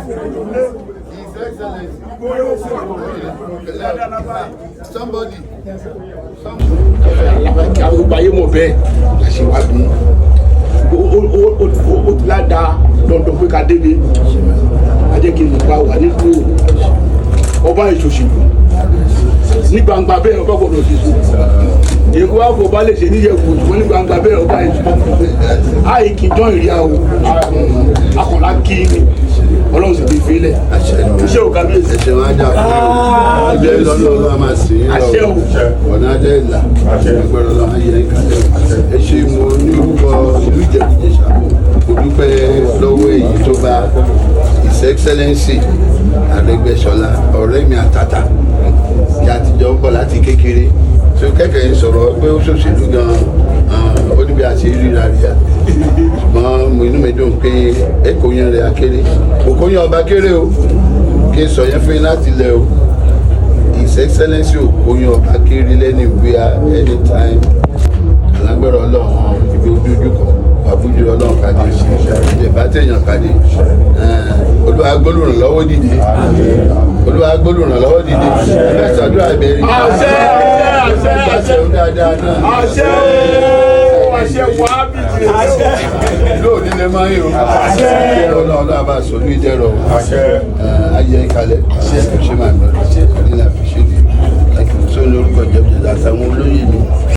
His Excellency. Somebody. Kí gbogbo ayé mọ̀ bẹ́ẹ̀ la ṣe wá bí ó ti ládàá dandan pé ká débi a jẹ́ kí n mọ̀ pa wà nílùú ọba ìṣòṣèlú ní gbangba bẹ́ẹ̀. Ọba gbọ́dọ̀ ṣèṣe èyí kó wá fọ ọba lè ṣe níyẹ̀wò, ṣùgbọ́n ní gbangba bẹ́ẹ̀, ọba ìṣòṣèlú àyè kì í dán ìrìn àwò akọ̀lá kí ni Ọlọ́run sì ti fi lẹ̀. Iṣẹ́ ò, kábíyèsí. Ẹsẹ̀ wọn á dà fún ọjọ́ ìlọ́nà, Ọlọ́run máa sìn ín lọ. Àṣẹ o. Ọ̀nà ajẹ́ ìlà agbára Ọlọ́run ayé ìkàlẹ̀. Ẹ ṣe. Mo ní orúkọ ìlú Ìjẹ̀bú-Ìjẹ̀ṣà, mo dúpẹ́ lọ́wọ́ èyí tó bá His Excellency Arẹ́gbẹ́ṣọlá, ọ̀rẹ́ mi àtàtà tí a ti jọ ń bọ̀ láti kékeré, tí ó kẹ́kẹ́ ń sọ̀rọ̀ pé ó ṣòṣèlú gan-an, ó níbi àti ríra ríra, ṣùgbọ́n mo inú mi dùn pé èkó yan rẹ̀ akéré, òkó yan ọba kéré o. Kí n sọ yẹn fún yín láti ilẹ̀ o, His Excellency òkó yan ọba kéré lẹ́nu ìwé anytime. Alágbára Ọlọ́run, ibi ojújú kọ àbújú Ọlọ́run pàdé, ìbá tẹ̀yàn pàdé. Olúwa gbólùrànlọ́wọ́ dìde, Olúwa gbólùrànlọ́wọ́ dìde. Ẹ fẹ́ ṣàdúrà ìbẹ̀rẹ̀. Àṣẹ, àṣẹ, àṣẹ. Àṣẹ dáadáa náà. Àṣẹ o, àṣẹ wàá bìjì. Àṣẹ. Lóòní lè máa ń yò. Àṣẹ Ọlọ́run, Ọlọ́run bá sọ ní ìdẹ́rọ̀ ayé ìkàlẹ̀. Ṣe máa ń lọ.